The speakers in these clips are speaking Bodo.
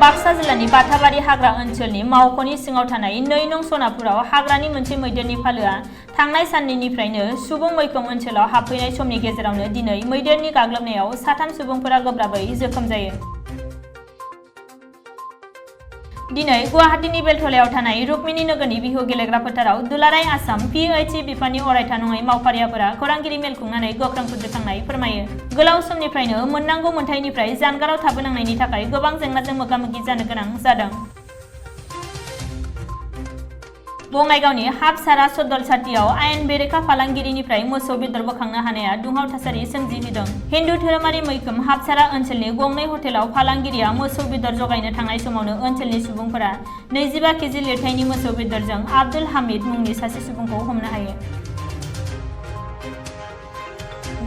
बाक्सा जिल्लानि बाथाबारि हाग्रा ओनसोलनि मावख'नि सिङाव थानाय 2 नं सनापुराव हाग्रानि मोनसे मैदेरनि फालोआ थांनाय साननिफ्रायनो सुबुं मैखोम ओनसोलाव हाबफैनाय समनि गेजेरावनो दिनै मैदेरनि गाग्लोबनायाव 3 सुबुंफोरा गोब्राबै जोखोम जायो। दिनै गुवाहाटीनि बेलथलायाव थानाय रुक्मिणी नोगोरनि बिहु गेलेग्रा फोथाराव दुलाराय आसाम PHE बिफाननि अरायथा नङै मावफारियाफोरा खौरांगिरि मेल खुंनानै गोख्रों फोजोबस्रांनाय फोरमायो। गोलाव समनिफ्रायनो मोननांगौ मोनथायनिफ्राय जानगाराव थाबोनांनायनि थाखाय गोबां जेंनाजों मोगा-मोगि जानो गोनां जादों। बङाइगावनि हाबसारा सदलसाथियाव आयेन बेरेखा फालांगिरिनिफ्राय मोसौ बेदर बोखांनो हानाया दुंहाव थासारि सोमजिहोदों। हिन्दु धोरोमारि मैखोम हाबसारा ओनसोलनि गंनै हटेलाव फालांगिरिया मोसौ बेदर जगायनो थांनाय समावनो ओनसोलनि सुबुंफोरा 25 केजि लिरथायनि मोसौ बेदरजों आब्दुल हामिद मुंनि सासे सुबुंखौ हमनो हायो।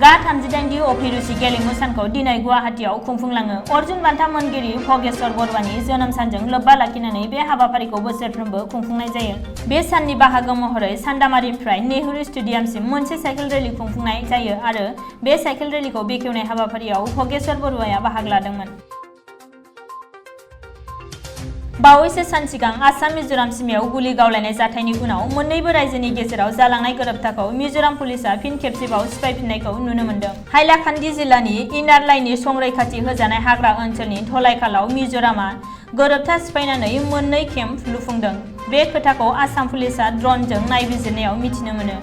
गा-38 अभिरुचि गेलेमु सानखौ दिनै गुवाहाटीआव खुंफुंलाङो। अर्जुन बान्था मोनगिरि भगेश्वर बरुवानि जोनोम सानजों लोब्बा लाखिनानै बे हाबाफारिखौ बोसोरफ्रोमबो खुंफुंनाय जायो। बे साननि बाहागो महरै सान्दामारिनिफ्राय नेहरू स्टेडियामसिम मोनसे साइकेल रेली खुंफुंनाय जायो आरो बे साइकेल रेलीखौ बेखेवनाय हाबाफारियाव भगेश्वर बरुवाया बाहागो लादोंमोन। बावैसो सान सिगां आसाम-मिजोराम सिमायाव गुलि गावलायनाय जाथायनि उनाव मोन्नैबो रायजोनि गेजेराव जालांनाय गोरोबथाखौ मिजोराम पुलिसआ फिन खेबसेबाव सिफायफिननायखौ नुनो मोन्दों। हाइलाकान्दि जिल्लानि इनार लाइननि संरैखाथि होजानाय हाग्रा ओनसोलनि धलाइखालाव मिजोरामआ गोरोबथा सिफायनानै 2 केम्प लुफुंदों। बे खोथाखौ आसाम पुलिसआ ड्र'नजों नायबिजिरनायाव मिथिनो मोनो।